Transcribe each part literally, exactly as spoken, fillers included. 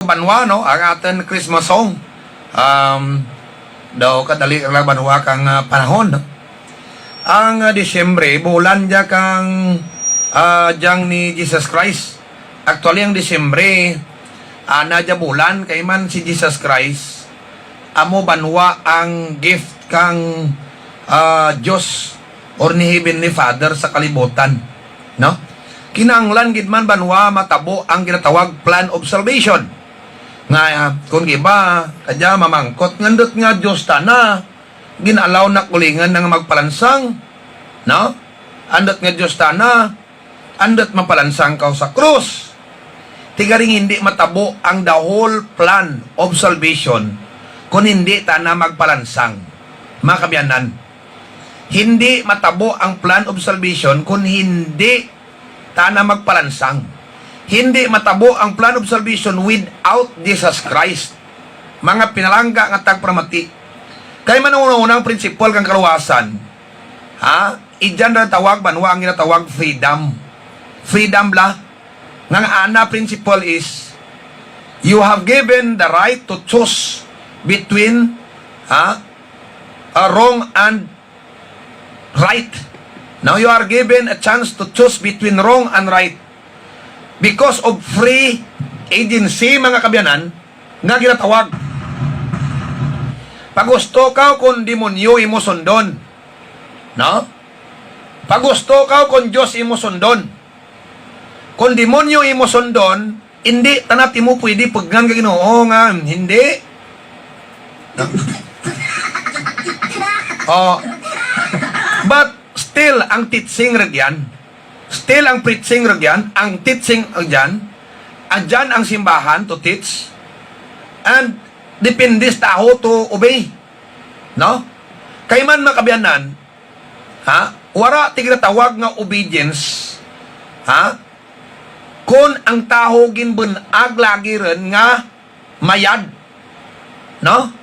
banwa, no, ang aton Christmas song. Um, daw kadali lang banwa kang, ah, panahon, no? Ang, ah, Disyembre, bulan dya kang, ah, dyang ni Jesus Christ. Actually, ang Disyembre, ana dya bulan, kay man si Jesus Christ, amo banwa ang gift kang, ah, Dios or ni Heavenly Father sa kalibutan, no? Kinahanglan gid man banwa matabo ang ginatawag plan of salvation. Nga, ah, kung iba, kadya mamangkot, ngandot nga Dios ta na, gin-allow na kulingan na nga magpalansang, no? Andot nga Dios ta na, andot mapalansang ka sa krus. Tigaring hindi matabo ang the whole plan of salvation kung hindi ta na magpalansang. Mga kabyanan, hindi matabo ang plan of salvation kung hindi ta na magpalansang. Hindi matabo ang plan of salvation without Jesus Christ. Mga pinalangga nga tagparamati. Kay man ang una-unang prinsipal kang kaluwasan, ha? Idyan ra tawag banwa ang ginatawag freedom. Freedom la. Nga ang ana principle is, you have given the right to choose between, ha, a wrong and right. Now you are given a chance to choose between wrong and right. Because of free agency, mga kabyanan, nga ginatawag. Pag gusto ka kung demonyo imo sundon, no? Pag gusto ka kung Dios imo sundon. Kung demonyo imo sundon, hindi ta na timo pwede pugngan ka Ginoo nga hindi. Oh. But still, ang teaching ra gyan, still ang preaching ra gyan, ang teaching ra gyan, andyan ang simbahan to teach, and depende sa tawo to obey. No? Kay man, mga kabyanan, ha? Wara ti ginatawag nga obedience, ha? Kon ang tawo ginbun-ag lagi rin nga mayad, no?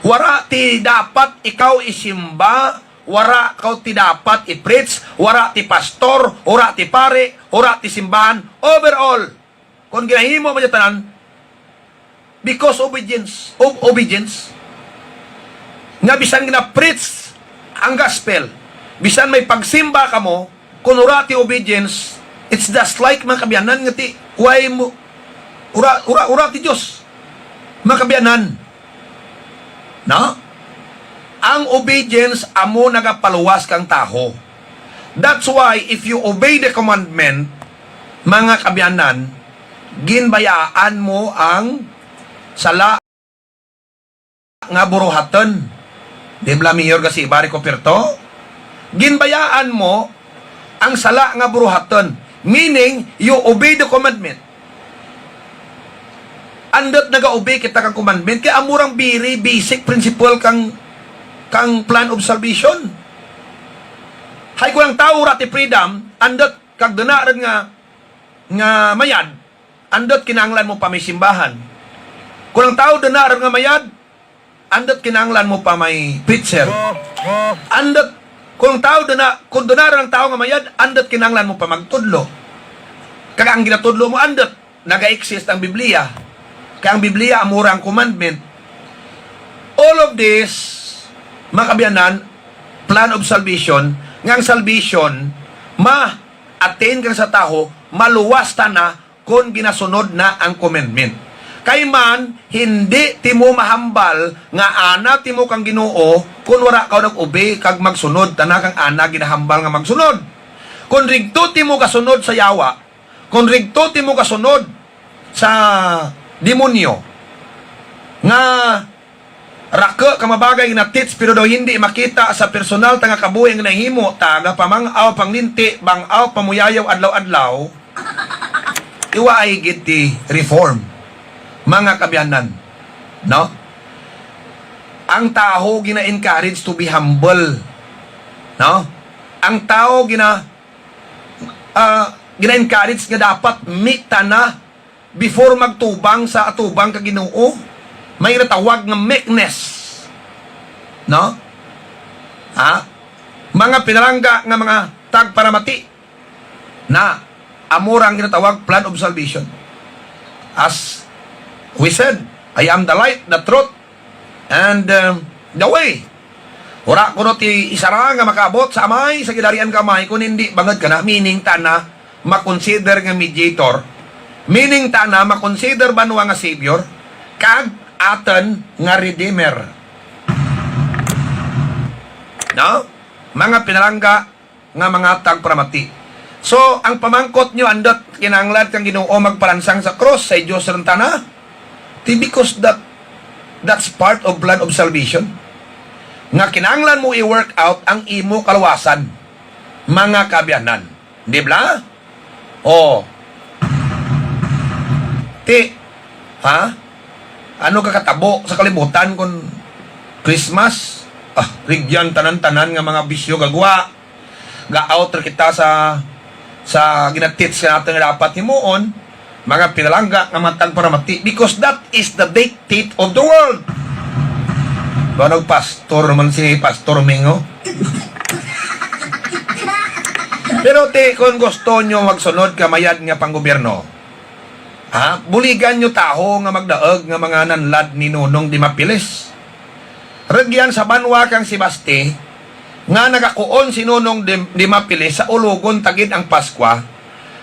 Wara ti dapat ikaw isimba, wara kaw ti dapat i-preach, wara ti pastor, wara ti pare, wara ti simbahan. Overall, kon ginahimo man dyan tanan, because obedience, of obedience, nga bisan gina-preach ang gospel, bisan may pagsimba kamo, kung wala ti obedience, it's just like, mga kabyanan, nga ti, why mo, ura, ura, ura ti Dios, mga kabyanan. No? Ang obedience amo nagapaluwas kang tawo. That's why if you obey the commandment, mga kabyanan, ginbayaan mo ang sala nga buruhaton. Di bala, Mayor, Gasiba, Rico Pirto? Ginbayaan mo ang sala nga buruhaton. Meaning, you obey the commandment. Andot nagaobey kita kang commandment, kay amo rang very basic principle kang, kang plan of salvation. Hay, kung ang tawo wala ti freedom, andot kag duna rin nga, nga mayad, andot kinahanglan mo pa may simbahan. Kung ang tawo duna rin nga mayad, andot kinahanglan mo pa may preacher. Andot, kung ang tawo duna, kung duna rin ang tawo nga mayad, andot kinahanglan mo pa magtudlo. Kag ang ginatudlo mo, andot, naga-exist ang Biblia. Kay ang Biblia amo ra ang commandment. All of this, mga kabyanan, plan of salvation, nga ang salvation ma-attain kang sa tawo, maluwas ta na kon ginasunod na ang commandment. Kay man, hindi timo mahambal nga ana timo kang Ginoo kon wala ka nag-obey kag magsunod ta na kang ana ginahambal nga magsunod. Kon rigto timo kasunod sa yawa, kon rigto timo kasunod sa demonyo, nga raku ka mabagay nga na-teach, pero daw hindi makita sa personal ta nga kabuhi nga nahimo ta, nga pamang-aw, panglinti, bang-aw, pamuyayaw adlaw-adlaw, iwaay gid ti reform, mga kabyanan, no? Ang tawo gina-encourage to be humble, no? Ang tawo gina-, ah, gina-encourage nga dapat meek ta na before magtubang sa atubang ka Ginoo. May natawag nga meekness, no? Ha? Mga pinalangga nga mga tagparamati, na amo ra ang ginatawag plan of salvation. As We said, "I am the light, the truth, and, um, the way." Wala kuno ti isa ra nga makaabot sa Amay sa gidarian ka Amay, kun hindi bangod kana, meaning tana makonsider nga mediator, meaning tana makonsider banwa nga savior, kag aton nga redeemer. No? Mga pinalangga, nga mangatag paramati. So, ang pamangkot nyo, andot kinahanglan kang Ginoo magpalansang sa krus sa Dios ron tana? Ti, because that, that's part of plan of salvation. Nga kinahanglan mo i-work out ang imo kaluwasan, mga kaabyanan. Di bala? Oh. Ti, ha? Ano ka katabo sa kalibutan kun Christmas? Ah, rigyan tanan-tanan nga mga bisyo gagwa. Ga-out ra kita sa, sa gina-teach ka natin nga dapat himuon, mga pinalangga nga matag paramati, because that is the dictate of the world. Ba, nagpastor naman si Pastor Mingo? Pero ti, kung gusto nyo magsunod ka mayad nga panggobyerno, ha, buligan nyo taho nga magdaog nga mga nanlad ni Nonong Dimapilis. Rugyan sa banwa kang Sebaste nga nagakuon si Nonong Dim-, Dimapilis sa ulogon ta gid ang Paskwa,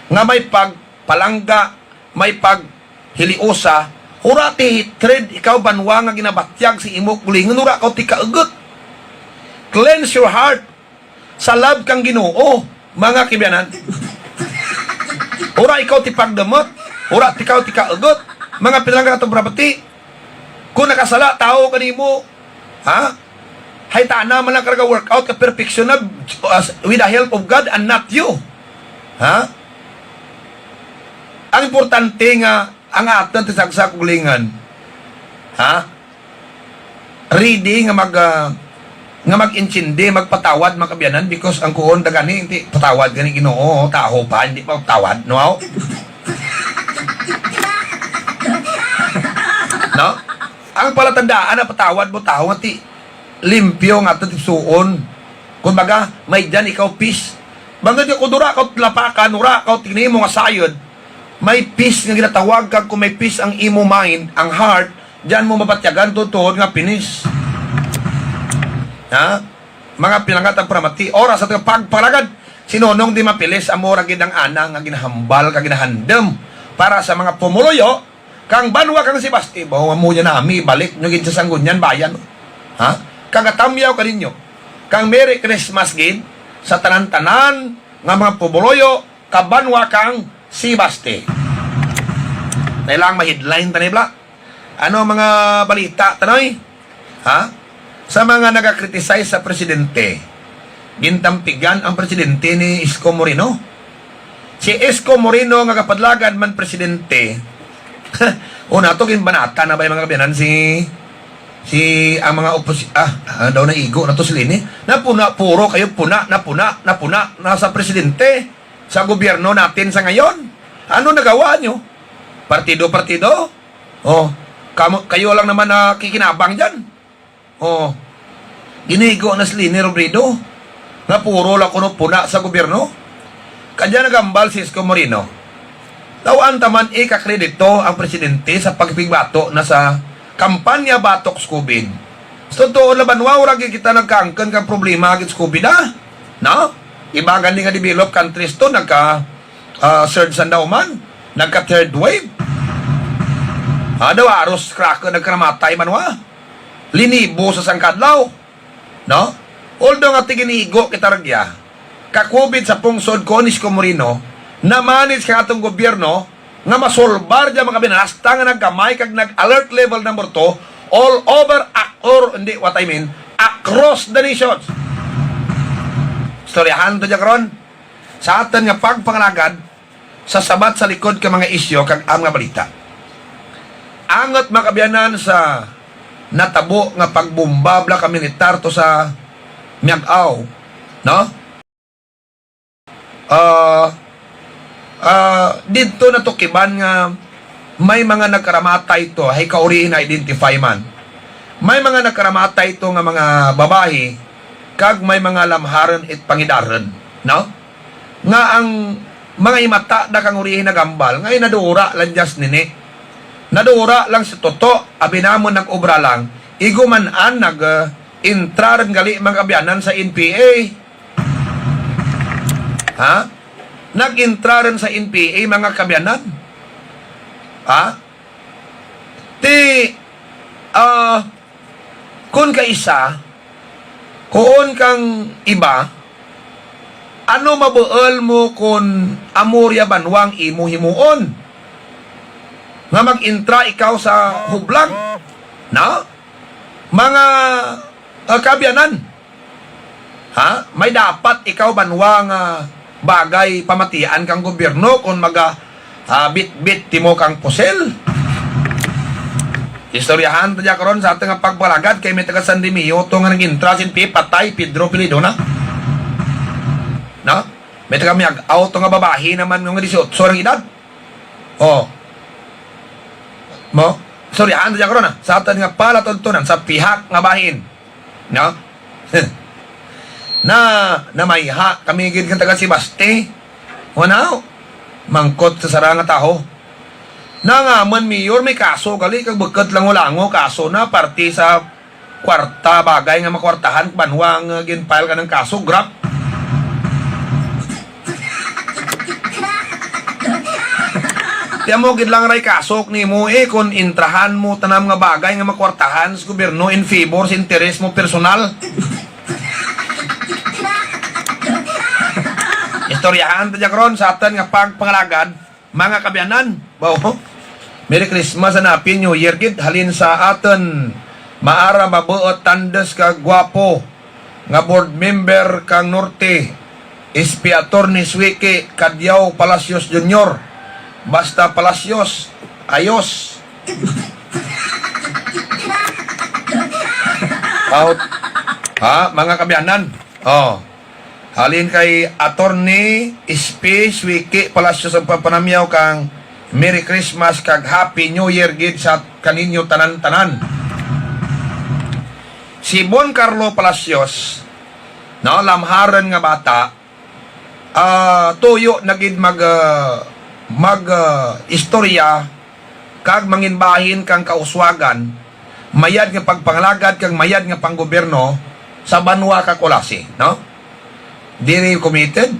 nga may pagpalangga, may paghiliosa, ura ti hatred ikaw banwa nga ginabatyag sa imo kulingon, ura kaw ti kaugot. Cleanse your heart sa love kang Ginoo, mga kiabyanan. Ura ikaw ti pagdumot, ura ti ikaw ti kaugot, mga pinalangga atong paramati. Kung nakasala tawo kanimo, ha? Hay tana man lang ka naga-workout ka perfection na, uh, with the help of God and not you. Ha? Ang importante nga ang aton ti sagsa kaugalingon, ha? Ready nga mag, ah, nga mag-intindi, magpatawad, mga kaabyanan, because ang kuon da gani, ti, patawad gani Ginoo, taho pa, hindi pa patawad, no? No? Ang palatandaan na patawad mo, taho nga ti, limpyo nga ti suon. Kumbaga, may dyan ikaw peace. Bangod nga kung dura ka lapakan, ura ka tinimo nga sayod, may peace nga ginatawag kag kung may peace ang imo mind, ang heart, dyan mo mabatyagan tuod nga pinis. Ha? Mga pinalangga tang paramati, oras sa pagpalagad, si Nonong Dimapilis, amo ra gid ang ana nga ginahambal kag ginahandom para sa mga pumuluyo kang banwa kang Sebaste. Bawo mo yan nami, balik nyo gid sa Sangguniang Bayan. Ha? Kagatamyaw kaninyo. Kang Merry Christmas gid sa tanan-tanan nga mga pumuluyo ka banwa kang Sebaste. Nailang ma-headline tani bla. Ano ang mga balita, Tanoy? Ha? Sa mga nagakriticize sa presidente, gintampigan ang presidente ni Isko Moreno. Si Isko Moreno nga kapadlagan man presidente, una to ginbanata na ba yung mga kabiyanan si, si ang mga opos-, ah, ah, daw naigo na to si Leni. Napuna, puro kayo puna, napuna, napuna na sa presidente, sa gobyerno natin sa ngayon. Ano nagawa nyo? Partido-partido? Oh, kamo, kayo lang naman nakikinabang dyan. Oh, ginigo na si Leni Robredo nga puro lang kuno puna sa gobyerno. Kadya nagambal si Isko Moreno. Tawan ta man ikakredito ang presidente sa pagpigbato na sa kampanya batok sa COVID. Sa totoo na banwa, wala gid kita nagkaangkon kang problema gid sa COVID, ah. No? Iba gani nga developed countries to, nagka, ah, surge ang dauman, nagka third wave. Ah, daw aros krako nagkaramatay banwa. Linibo sa sangkadlaw. No? Although nga tiginigo kita ragya, ka-COVID sa pungsod ko ni Isko Moreno, na-manage ka atong gobyerno nga masolbar dyan mga binasta nga nagkamay kag nag-alert level number two all over, ac-, or hindi, what I mean, across the nation. Istoryahan to dyan karon sa aton nga pagpangalagad sa sabat sa likod ka mga isyu kag ang mga balita. Angot makabiyanan sa natabo nga pagbomba bala ka militar to sa Miag-ao, no? Ah, ah, didto natukiban nga may mga nagkaramatay to, hay kaurihi na-identify man. May mga nagkaramatay to nga mga babayi, kag may mga lamharon it pangidaron, no? Nga ang mga himata da kang urihi nagambal, nga inadura lang just nini. Nadura lang si Toto, abi namon nag-obra lang. Igo man an nag, ah, intra rin gali mga kaabyanan sa N P A. Ha? Nag-intra rin sa N P A mga kaabyanan. Ha? Ti, ah, kun kaisa, kuon kang iba, ano mabuol mo kun amo ria banwa ang imo himuon? Nga mag-intra ikaw sa hublag? No? Mga, ah, kaabyanan. Ha? May dapat ikaw banwa nga bagay pamatian kang gobyerno kon maga, ah, bitbit timo kang pusil? Istoryahan ta dya karon sa aton nga pagpalagad kay may taga San Remigio to nga nag-intra sin pi patay Pedro apelyido na. No? May taga Miag-ao to nga babayi naman nga dieciocho ang edad. Oh. Mo? Istoryahan ta dya karon, ah, sa aton nga palatuntunan sa pihak nga bahin. No? Na, namayha kami gid nga taga Sebaste. Wala, mangkot sa sara nga tawo. Nangaman, Mayor, may kaso gali kag bukod lang ulango kaso na parte sa kwarta, bagay nga makwartahan, banwa nga gin-file ka ng kaso, grab. Tiyan mo, gid lang ray kasok nimo, eh, kung intrahan mo tanam nga bagay nga makwartahan sa gobyerno in favor sa interes mo personal. Istoryahan ta dya karon sa aton nga pagpangalagad, mga kabyanan. Bawo, Merry Christmas and Happy New Year gid halin sa aton maara, mabuot, tandos kag gwapo nga board member kang Norte, S P Attorney Suiki Cadiao Palacios Junior. Basta Palacios, ayos. Out. Ha, mga kabyanan? Oh. Halin kay Attorney S P Suiki Palacios ang papanamyaw kang Merry Christmas kag Happy New Year gid sa kaninyo tanan-tanan. Si Bon Carlo Palacios, no, lamharan nga bata, ah, tuyo na gid mag, ah, mag, ah, istorya kag manginbahin kang kauswagan, mayad nga pagpangalagad kag mayad nga panggobyerno sa banwa kag Culasi, no? Diri committed,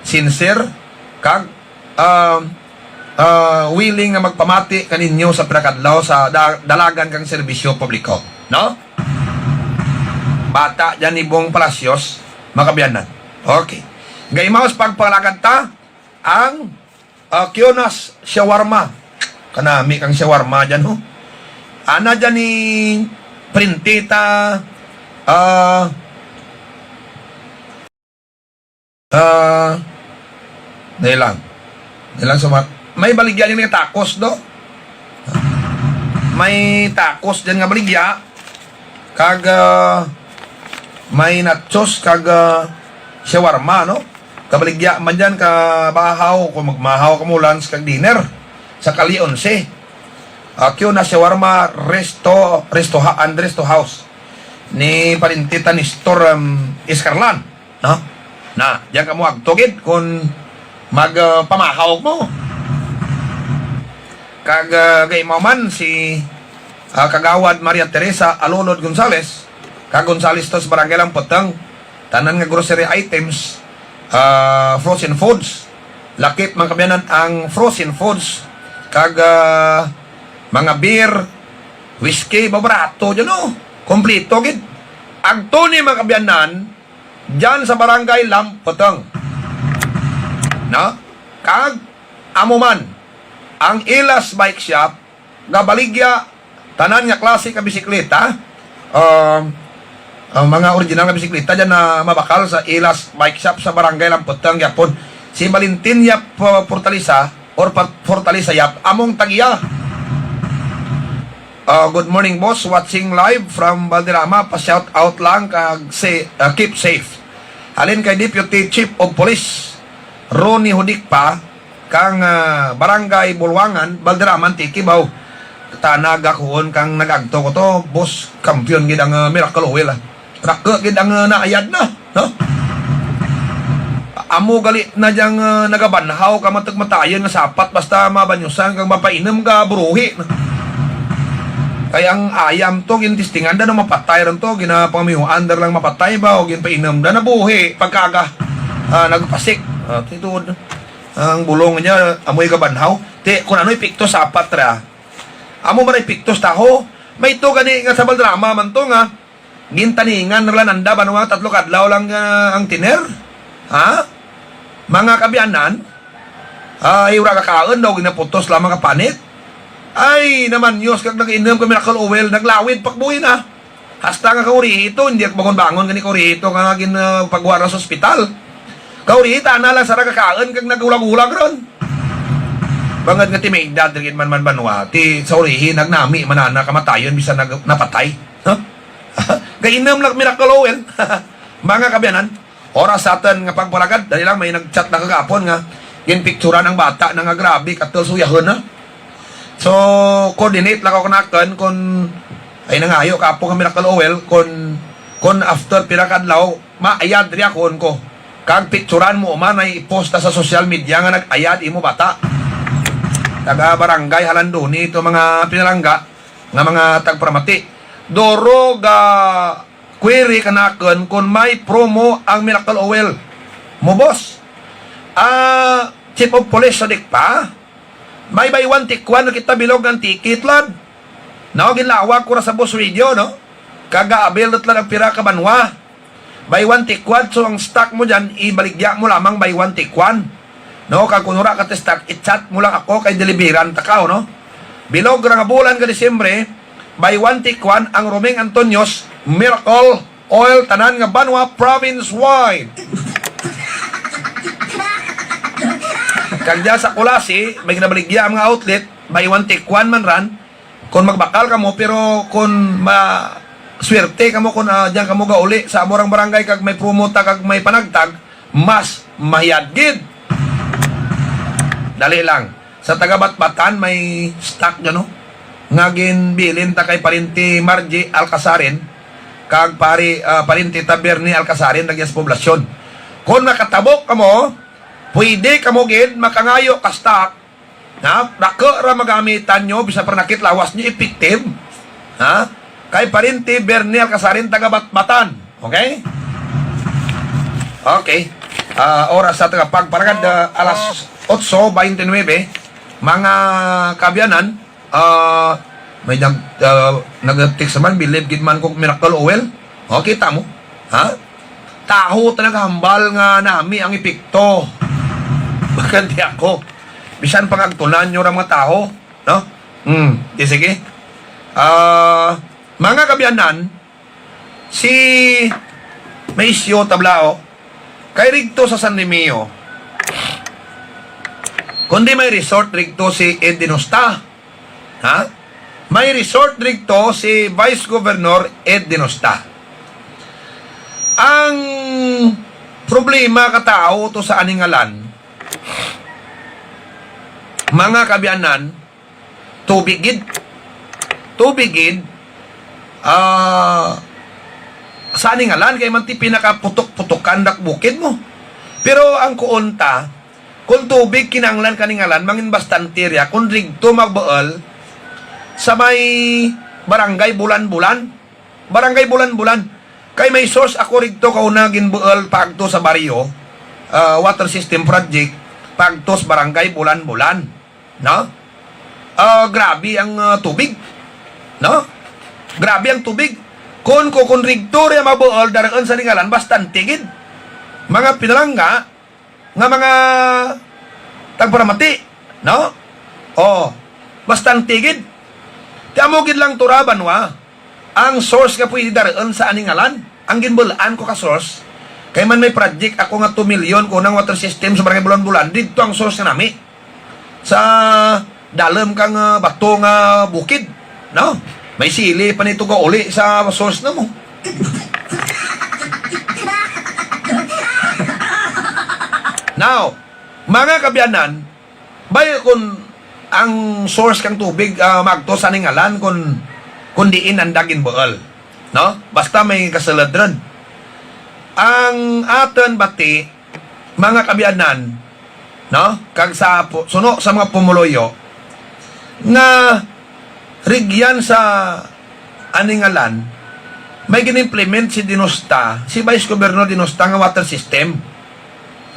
sincere, kag, ah, ah, willing nga magpamati kaninyo sa pinakadlaw sa da-, dalagan kang serbisyo publiko, no? Bata dyan ni Bong Palacios, mga kabyanan. Okay. Gaimaos pagpangalagad ta ang, ah, Kionas Shawarma. Kanami kang shawarma dyan, ho. Ana dyan ni Printita, ah, ah, dali lang. Dali lang, suma-, may baligya dyan nga tacos, do? May tacos dyan nga baligya. Kag, ah, may nachos kag, ah, shawarma, no? Kabaligya man dyan ka bahaw, kung magmahaw ka mo lunch kag dinner sa Kali Onse. Ah, Kionas Shawarma Resto, Resto Ha-, and Resto House ni Parintita Nestor, um, Escarlan, no? Na, diyan ka mo agto gid kung mag, ah, pamahaw mo. Kag, ah, gaimaw man si, ah, Kagawad Maria Teresa Alolod Gonzales, kag Gonzales to sa Barangay Lamputang, tanan nga grocery items, ah, frozen foods. Lakip, mga kabyanan, ang frozen foods, kag, ah, mga beer, whiskey, mabarato dyan, oh. Kompleto gid. Agto ni, mga kabyanan, dyan sa Barangay Lamputang. No? Kag amo man ang Ilas Bike Shop, gabaligya tanan nga klase ka bisikleta. Um, ang mga original nga bisikleta dyan na mabakal sa Ilas Bike Shop sa Barangay Lamputang gyapon. Si Valentin Yap, uh, Portalisa or Pa-, Fortalisa Yap, among tagiya. Uh, good morning, boss. Watching live from Valderrama. Pa-shout out lang kag si, uh, keep safe. Halin kay Deputy Chief of Police Ronnie Hudikpa, kang, ah, Barangay Bulwangan, Valderrama, Antique, baw. Tanaga kuon kang nag-agto ko to, boss, kampiyon gid ang, ah, Miracle Oil, ah. Rako gid ang, ah, naayad na, no? Amo gali na diyang, ah, nagabanhaw ka matagmatayon nga sapat basta mabanyusan kang mapainom ka buruhi. Kay ang ayam to, gintestingan da na mapatay ron to, ginapangamihuan da lang mapatay ba, o ginpainom da, nabuhi, pagkaga, ah, nagpasik. Ah, tinuod, ang bulong niya, amoy gabanhaw. Ti, kung ano epekto sa apat ra, amo man epekto sa taho. May to gani nga sa baldrama man to nga, gintaningan ra lang nanda, banwa, tatlo ka adlaw lang, ah, ang tiner. Ha? Mga kabiyanan, ay, wala kakaon daw, ginaputos lamang ka panit. Ay, namanyos kag nag-inom ka miracle oil, naglawid pakbuhi na. Hasta nga kaurihi to, hindi ako bangon-bangon gani kaurihi to nga gin, ah, pagwa ra sa ospital. Kaurihi, tana lang sa nagakaon kag naghulag-hulag ron. Bangod nga ti may edad, diri man man banwa, ti sa urihi, nagnami man ana kamatayon, bisan nag-, napatay. Huh? Gainom lang miracle oil. Mga kabiyanan, oras sa aton nga pagpalagad, dali lang, may nag-chat na kagapon nga ginpicturan ang bata na nga grabe, katul suyahon na. So, coordinate lang ako kanakon kung ay nangayo ka apo nga miracle oil, kung, kung after pila ka adlaw, maayad ri akon ko. Kag picturan mo man ay i-post na sa social media nga nag-ayad imo bata. Taga Barangay Halandoni ito mga pinalangga nga mga tagparamati. Doro ga query kanakon kung may promo ang Miracle Oil. Mo, boss. Ah, Chief of Police sa DICPA, may buy one take one na kita bilog ang ticket, lad. No, ginlawag ko ra sa Boss Radio, no? Kaga-avail na lang ang pira ka banwa. Buy one take one, so ang stock mo dyan, ibaligya mo lamang buy one take one. No, kag kung wala ka ti stock, i-chat mo lang ako kay deliveran ta ka, no? Bilog ra nga bulan ka Disyembre, buy one take one ang Roming Antonio's Miracle Oil, tanan nga banwa, province wide. Kag diya sa Culasi, may ginabaligya ang mga outlet, buy one take one man ran. Kung magbakal kamo, pero kung ma-, swerte kamo kung, ah, diyan kamo gauli sa amo rang barangay kag may promo ta kag may panagtag, mas mayad gid. Dali lang. Sa taga Batbatan may stock gano nga ginbilin ta kay Parinti Margie Alcasarin kag pari, ah, Parinti Taberni Alcasarin, nagyas poblasyon. Kung makatabok kamo, pwede kamo gid makangayo ka stock. Ha? Dako ra magamitan nyo, bisan pa nakit lawas nyo, effective. Ha? Kay Parinti Bernie Alcasarin, taga Batbatan. Okay? Okay. Ah, oras sa taga pagparagad, ah, alas otso bente nuebe. Mga kaabyanan, ah, may nag-, ah, nag-text naman, believe gid man ko miracle oil. O, kita mo? Ha? Taho ta naghambal nga nami ang epekto. Bakit di ako? Bisan pangagtunan nyo ra mga taho, no? Hmm, di sige. Ah, mga kaabyanan, si Maisyo Tablao, kay rigto sa San Remigio, kundi may resort rigto si Ed Denosta. Ha? May resort rigto si Vice Governor Ed Denosta. Ang problema ka tawo to sa Aningalan, mga kaabyanan, tubig gid. Tubig gid, ah, sa Aningalan, kay man ti pinakaputok-putokan dak bukid mo. Pero ang kuon ta, kung tubig kinahanglan ka Aningalan, mangin bastante riya, kung rigto magbuol sa may Barangay Bulan-Bulan. Barangay Bulan-Bulan. Kay may source ako rigto, kauna ginbuol paagto sa baryo, ah, water system project, paagto sa Barangay Bulan-Bulan. No? Ah, grabe ang, ah, tubig. No? Grabe ang tubig. Kung, kung, kung rigto riya mabuol, daroon sa Aningalan, bastante gid. Mga pinalangga, nga mga tagparamati, no? Oh, bastante gid. Ti amo gid lang turaban wa ang source nga pwede daroon sa Aningalan. Ang ginbulaan ko ka source, kay man may project ako nga two million ko ng water system sa Barangay Bulan-Bulan, didto ang source nga nami. Sa dalom kang, ah, bato nga bukid, no? May sili pa nito gauli sa source na mo. Now, mga kaabyanan, bay, kung ang source kang tubig, ah, magto sa Aningalan, kung, kung diin ang dagin buol, no? Basta may kasulod ron. Ang aton bati, mga kaabyanan, no? Kag sa pu-, suno sa mga pumuluyo nga rigyan sa Aningalan, may gin-implement si Denosta, si Vice Governor Denosta nga water system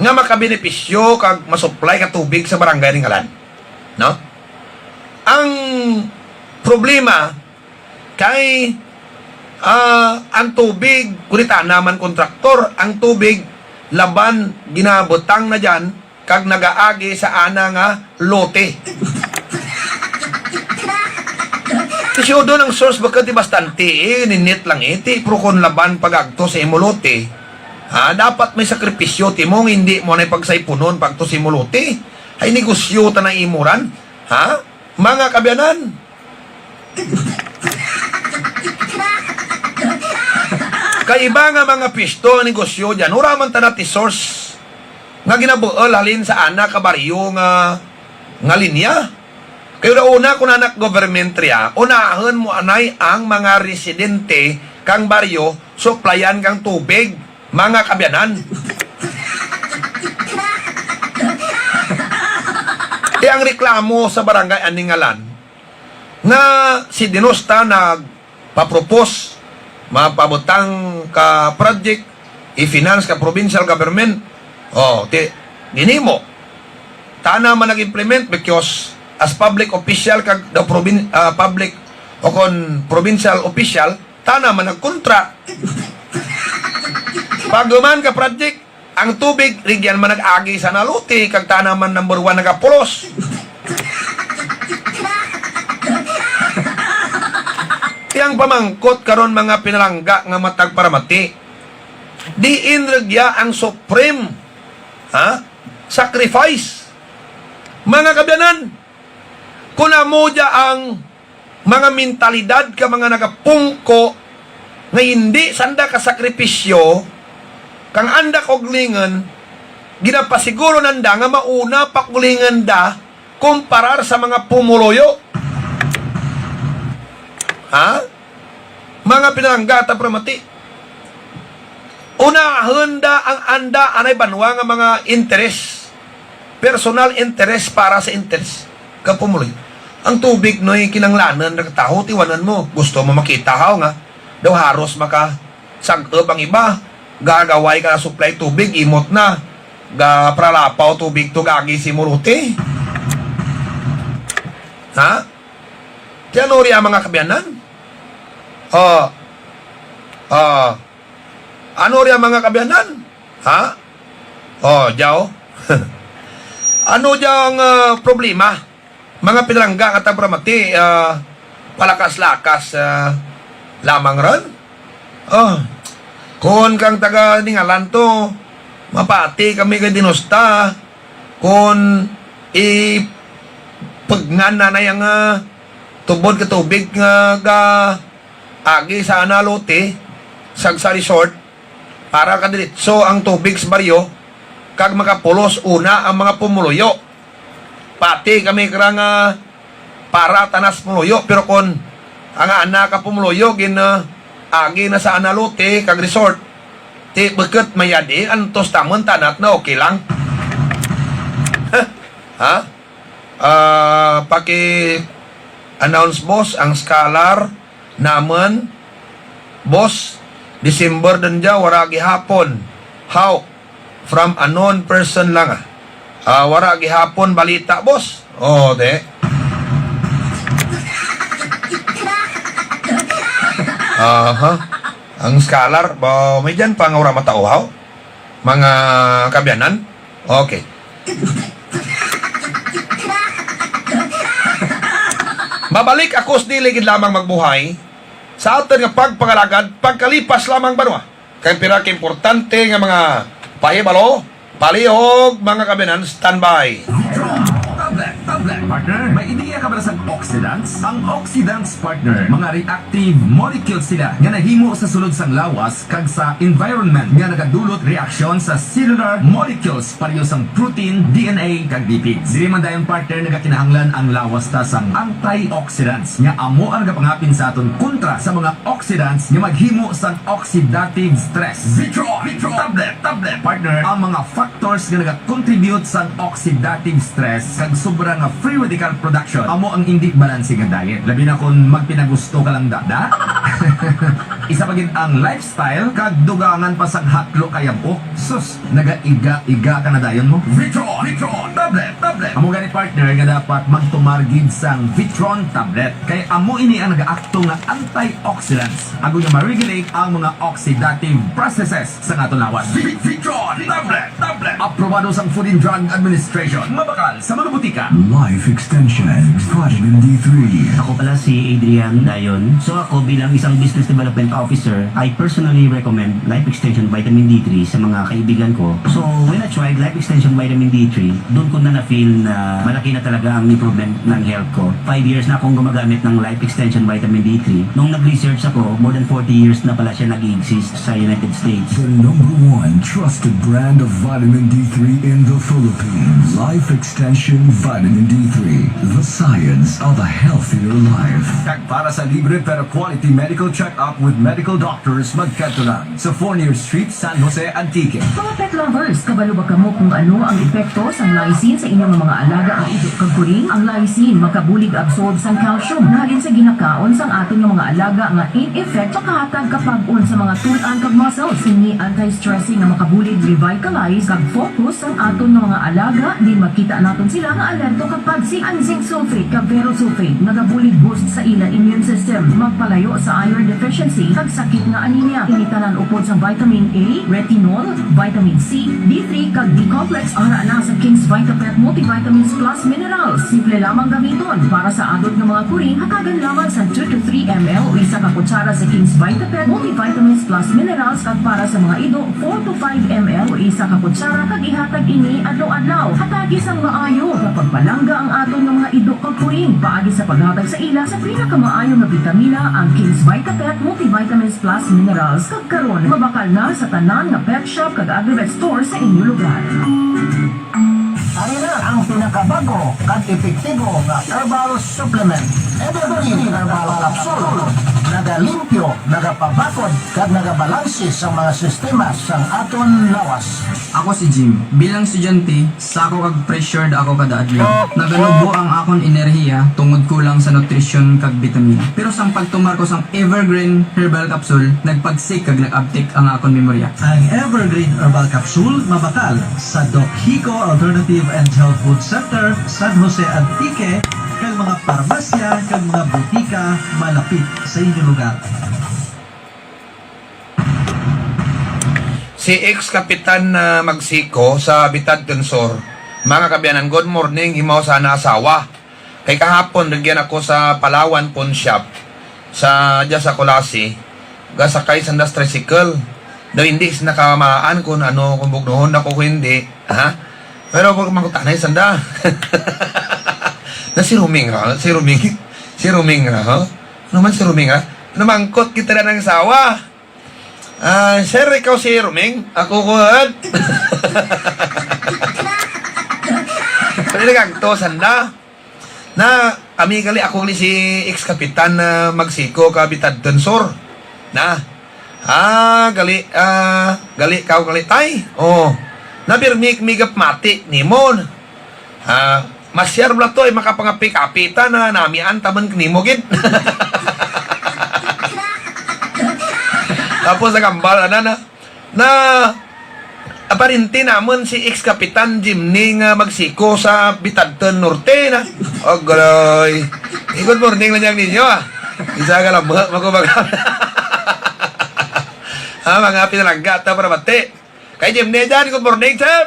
nga makabenepisyo kag masupply ka tubig sa barangay Aningalan. No? Ang problema kay, ah, ang tubig, kundi tana man kontraktor, ang tubig laban ginabutang na dyan kag nagaagi sa ana nga lote. Kasi doon ang source bakit di bastante, eh, ninit lang iti, pero kung laban pag-agto sa imo lote, ha, dapat may sakripisyo ti mo nga hindi mo na pagsaypunon pag-agto sa imo lote. Ay negosyo ta na imo ran, ha? Mga kabyanan. Kay iba nga mga pisto ang negosyo dyan, wala man ta na ti source nga ginabuol halin sa ana ka baryo nga, nga linya. Kay una-una, kung anak government riya, unahon mo anay ang mga residente kang baryo, suplayan kang tubig, mga kabyanan. Ti ang reklamo sa barangay Aningalan nga si Denosta nagpa-propose, mapabutang ka project, i-finance ka provincial government. Oh, ti, ginimo. Tana man nag-implement because as public official kag the provin-, ah, public o kon provincial official, tana man nagkontra. Pag human ka project, ang tubig, rigyan man nag-agi sa ana lote, kag tana man number one nagapulos. Ti ang pamangkot karon, mga pinalangga nga matag paramati, diin rugya ang supreme, ha? Sacrifice. Mga kabyanan, kung amo dya ang mga mentalidad ka mga nagapungko nga hindi sanda ka sakripisyo, kang anda kaugalingon, ginapasiguro nanda nga mauna pa kaugalingon da kumparar sa mga pumuluyo. Ha? Mga pinalangga ta paramati. Unahon da ang anda anay banwa nga mga interes. Personal interest para sa interes ka pumuluyo. Ang tubig noy kinanglanan ra ka tawo, tiwanan mo. Gusto mo makita haw nga daw haros maka sag-up ang iba. Gagaway ka na supply tubig, imot na. Gapralapaw tubig to gagi si Muruti. Ha? Ti ano ria mga kabyanan? Oh. Oh. Ano ria mga kabyanan? Ha? Oh, jaw. Ano jaw ang, ah, problema? Mga pinalangga nga tagparamati, ah, palakas-lakas, ah, lamang ron? Oh, kun kang taga Aningalan to, mapati kami kay Denosta, kun ipugngan na na yang, ah, tubod ka tubig nga ga agi sa ana lote, sag sa resort, para kadiretso ang tubig sa baryo, kag makapulos una ang mga pumuluyo. Pati kami kara nga para tanas pumuluyo, pero kon ang ana ka pumuluyo gin, ah, agi na sa ana lote kag resort, ti bukut mayadi antos tamon tanat na okay lang. Ha? Ah, paki-announce, boss, ang scholar naman, boss, December din dya, wara gihapon. How? From unknown person lang, ah. Ah, wara gihapon balita, boss. Oh, de. Aha. Ang scholar, ba, may dyan pa nga wara matauhaw? Mga kabyanan? Okay. Mabalik ako sa dili gid lamang magbuhay sa aton nga pagpangalagad, pagkalipas lamang banwa. Kay pira ka importante nga mga pahibalo, palihog, mga kabyanan, standby. Tablet, tablet, partner. May ideya ka ba sa oxidants? Ang oxidants, partner, mga reactive molecules sila nga nahimo sa sulod sang lawas kag sa environment nga nagadulot reaksyon sa cellular molecules pareho sang protein, D N A, kag lipid. Diri man dayon, partner, nagakinahanglan ang lawas ta sang antioxidants nga amo ang nagapangapin sa aton kontra sa mga oxidants nga maghimo sang oxidative stress. Vitro, Vitro, tablet, tablet, partner, ang mga factors nga nagakontribute sang oxidative stress kag sobra nga free radical production amo ang indi balanse nga diet. Labi na kon magpinagusto ka lang, da, da? Isa pa gid ang lifestyle kag dugangan pa sang hatlo ka yab-ok. Sus, nagaiga-iga ka na dayon mo. Vitron, Vitron, tablet, tablet. Amo gani, partner, nga dapat magtumar gid sang Vitron tablet. Kay amo ini ang nagaakto nga antioxidants, agod nga ma-regulate ang mga oxidative processes sa aton lawas. Vi-, Vitron tablet, tablet. Aprobado sang Food and Drug Administration. Mabakal sa mga butika. Life Extension Vitamin D three. Ako pala si Adrian Dayon. So, ako bilang isang business development officer, I personally recommend Life Extension Vitamin D three sa mga kaibigan ko. So, when I tried Life Extension Vitamin D three, doon ko na na-feel na malaki na talaga ang improvement ng health ko. Five years na akong gumagamit ng Life Extension Vitamin D three. Nung nag-research ako, more than forty years na pala siya nag-exist sa United States. The number one trusted brand of vitamin D three in the Philippines. Life Extension Vitamin D three. The science of a healthier life. Kag para sa libre pero quality medical check-up with medical doctors, magkadto lang sa Fornier Street, San Jose, Antique. Mga pet lovers, kabalo ba kamo kung ano ang epekto sang lysine sa inyong mga alaga nga ido kag kuring? Ang lysine makabulig absorb sang calcium na halin sa ginakaon sang aton nga mga alaga nga in effect makahatag kapag-on sa mga tul-an kag muscles. Ini anti-stressing nga makabulig revitalize kag focus sang aton nga mga alaga, din makita naton sila nga alerto kag pagsik. Ang zinc sulfate kag ferro sulfate nagabulig boost sa ila immune system, magpalayo sa iron deficiency kag sakit nga anemia. Ini tanan upod sang vitamin A, retinol, vitamin C, D three kag B complex ara na sa King's Vitapet Multivitamins Plus Minerals. Simple lamang gamiton. Para sa adult nga mga kuring, hatagan lamang sa two to three M L o isa ka kutsara sa King's Vitapet Multivitamins Plus Minerals, kag para sa mga ido, four to five M L o isa ka kutsara, kag ihatag ini adlaw-adlaw. Hatagi sang maayo nga pagpalangga ang aton nga mga ido kag kuring paagi sa paghatag sa ila sa pinakamaayo nga bitamina, ang King's Vitapet Multivitamins Plus Minerals, kag karon mabakal na sa tanan nga pet shop kag agri-vet store sa inyo lugar. Ari na ang pinakabag-o kag epektibo nga herbal supplement, Evergreen Herbal Capsule. Nagalimpyo, nagapabakod, kag nagabalanse sa mga sistema sang aton lawas. Ako si Jim. Bilang estudyante, sako kag pressured ako kada adlaw. Naganubo ang akon enerhiya tungod kulang sa nutrisyon kag bitamina. Pero sang pagtumar ko sang Evergreen Herbal Capsule, nagpagsik kag nag-abtik ang akon memorya. Ang Evergreen Herbal Capsule mabakal sa Doc Hico Alternative and Health Food Center, San Jose, Antique, kag mga parmasya kag mga butika malapit sa inyo lugar. Si ex-kapitan na Magsiko sa Bitadton Sur, mga kaabyanan, good morning, imaw sana asawa. Kay kahapon, rugyan ako sa Palawan Pawn Shop, sa, dya sa Culasi, gasakay sanda sa tricycle. Daw hindi sila nakamaan kung ano, kung bugnuhon ako, kung hindi. Ha? Pero wag mangkutanay sanda. Na si Ruming ra, si Ruming, si Ruming ra, ha? Ano man si Ruming, ha? Namangkot kita na ng asawa. Ah, sir, ikaw si Ruming? Ako ko, had. Pwede nagagto, sanda. Na, kami gali, ako gali si ex-kapitan na Magsiko ka Bitadton Sur. Na, ah, gali, ah, gali, kao gali, tay. Oh, nabirmik migap mati, nimon. Ah, masyar bala to, ay makapangapit-apita na namian taman kanimo gid. Tapos nagambal, ana na. Na, aparente namon si ex-kapitan Jimny nga Magsiko sa Bitadton Norte na. Agoy. Eh, good morning lang yan ninyo, ah. Isa ka lang, mga, mga, mga, ah, mga pinalangga, ta para mati. Kay Jimny dyan, good morning, sir.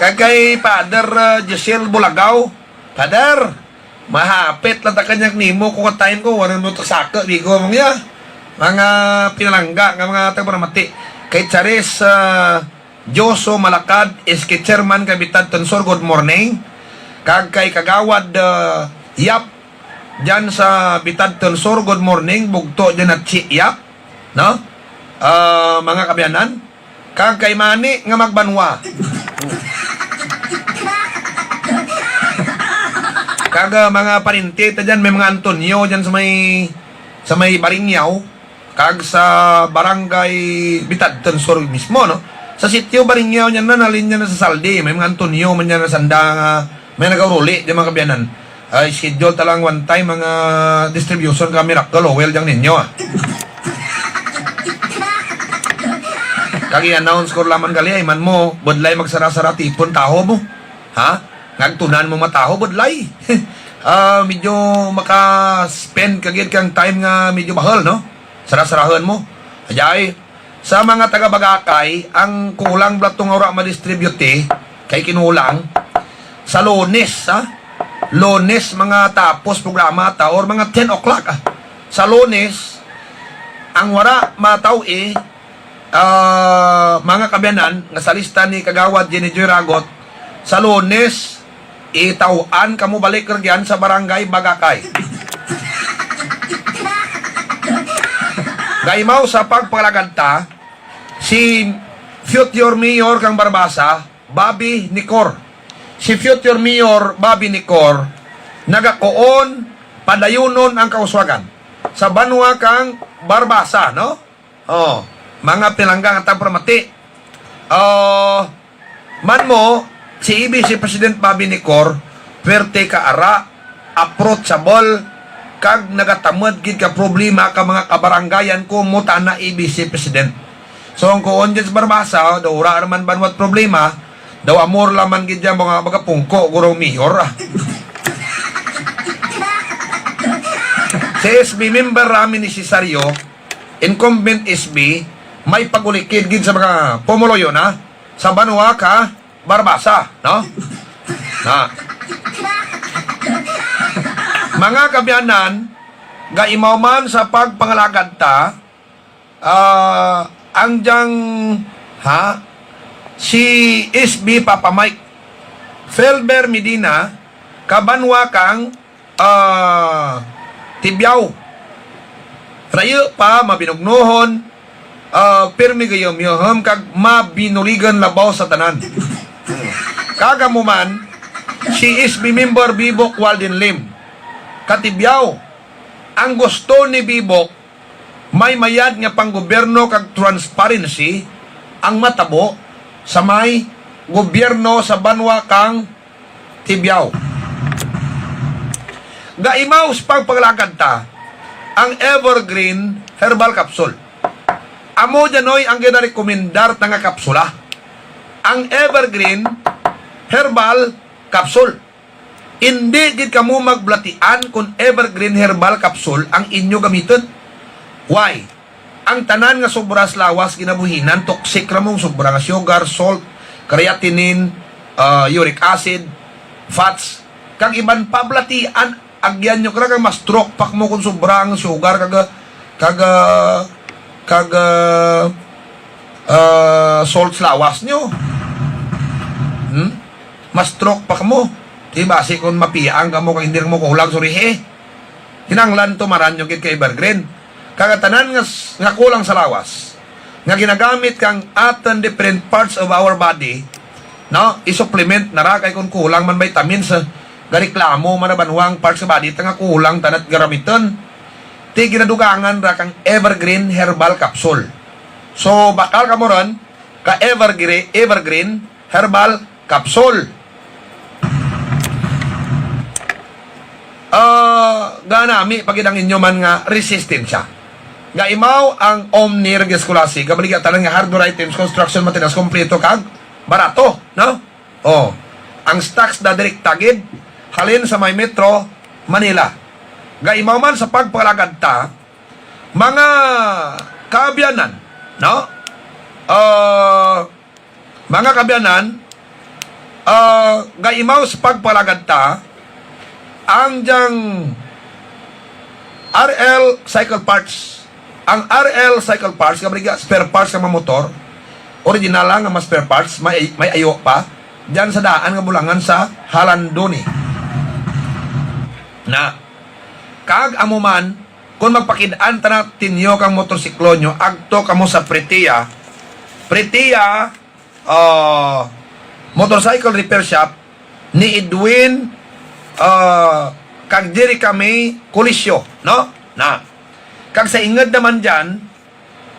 Kag kay Father, uh, Giselle Bulagaw, Father, mahapit lang ta kanya nimo ko katayin ko, wala mo to saka, bigo mong ya. Mga pinalangga nga mga taga mati. Kay Charis, uh, Joso Malakad, S K Chairman kay Bitadton Sur, good morning. Kag kay Kagawad, uh, Yap, dyan sa Bitadton Sur, good morning. Bugto dyan at si Yap, no? Ah, mga kaabyanan, kag kay Mani nga Magbanwa. Kag, ah, mga parinti ta dyan, may mga Antonio dyan sa may, sa may Baringyaw, kag sa barangay Bitadton Sur mismo, no? Sa sitio Baringyaw niya na, nalin niya na sa Saldi, may mga Antonio man niya na sanda nga may nagauruli, di mga kaabyanan. Ay, schedule ta lang one time mga distribution ka Miracle Oil dyan ninyo, ah. Kag i-announce ko laman gali, ay man mo, budlay magsara-sara tipon taho mo. Ha? Ngagtunan mo mataho, budlay. Ah, medyo maka-spend ka gid kang time nga medyo bahal, no? Sara-sarahon mo. Ajay, sa mga taga Bagakay, ang kulang bala to nga wala ma-distribute, eh, kay kinulang. Sa Lunes, ha? Lunes, mga tapos programa ta, or mga ten o'clock, ah. Sa Lunes, ang wala mataw, eh, ah, mga kaabyanan, nga sa lista ni Kagawad Jenny Joy Ragot, sa Lunes, itaw-an kamo balik ra gyan sa Barangay Bagakay. Gaimaw sa pagpalagad ta, si future mayor kang Barbaza, Bobby Nicor. Si future mayor Bobby Nicor, nagakuon padayunon ang kauswagan sa banwa kang Barbaza, no? Oh, mga pinalangga nga tagparamati. Oh, man mo, si E B C President Bobby Nicor, pwerte ka ara, approachable, kag nagatamed gid ka problema ka mga kabarangayan ko mo tana E B C President. So, ang kuon dyan sa Barbaza, daw wala naman banwat problema, daw amor laman gid dyan mga magapungko, gurong mayor, ah. Si S B member Rami ni Cesario, incumbent S B, may pagulikid gid sa mga pumuluyo na sa banwa ka Barbaza, no? Na. Mga kaabyanan, gaimaw man sa pagpangalagad ta, ah, ang diyang, ha, si S B Papa Mike, Felber Medina, kabanwa kang ah, Tibiao. Rayo pa, mabinugnohon, ah, pirmi gayom, yohom, kag mabinuligan labaw sa tanan. Kag amo man, si S B member Bibok Walden Lim. Katibiao, ang gusto ni Bibok, may mayad nga panggobyerno kag transparency ang matabo sa may gobyerno sa banwa kang Tibiao. Gaimaw sa pagpangalagad ta ang Evergreen Herbal Capsule. Amo dyan, oy, ang ginarekomendar ta nga kapsula. Ang Evergreen Herbal Capsule. Indi gid kamo magbalatian kon Evergreen Herbal Capsule ang inyo gamiton. Why? Ang tanan nga sobra sa lawas ginabuhinan, toxic ra mo, sobra nga sugar, salt, creatinine, ah, uric acid, fats, kag iban pa. Balatian, agyan nyo kara kag ma-stroke pa mo kung sobra ang sugar kag, kag, kag, ah, ah, salt sa lawas nyo. Hmm? Ma-stroke pa mo. Di ba, si kung mapiang kamo kag hindi mo kulang, sorry, eh. Kinahanglan tumaran nyo gid kay Evergreen. Kag ang tanan nga s-, nga kulang sa lawas, nga ginagamit kang aton different parts of our body, no? I-supplement na ra kay kung kulang man vitamins, eh, gareklamo man na banwang parts sa body ta nga kulang tanat garamiton. Ti ginadugangan ra kang Evergreen Herbal Capsule. So, bakal kamo ron ka Evergreen, Evergreen Herbal Capsule. Ah, ganami pa gid ang inyo man nga resistensya. Gaimaw ang Omni Radias Culasi, gabaligya tanan nga hardware items, construction materials, kompleto kag barato, no? Oh, ang stocks na direkta gid halin sa may Metro Manila. Gaimaw man sa pagpalagad ta, mga kaabyanan, no? Ah, mga kaabyanan, ah, gaimaw sa pagpalagad ta, ang diyang R L cycle parts, ang R L cycle parts, nga baligya spare parts nga mga motor, original lang nga mga spare parts, may, may ayo pa, diyan sa daan nga bulangan sa Halandoni. Na, kag amo man, kung magpakid-an ta na tinyo kang motorsiklo nyo, agto kamo sa Pretia. Pretia, ah, Motorcycle Repair Shop ni Edwin, ah, kag diri kami Coliseo, no? Na. Kag sa inged naman dyan,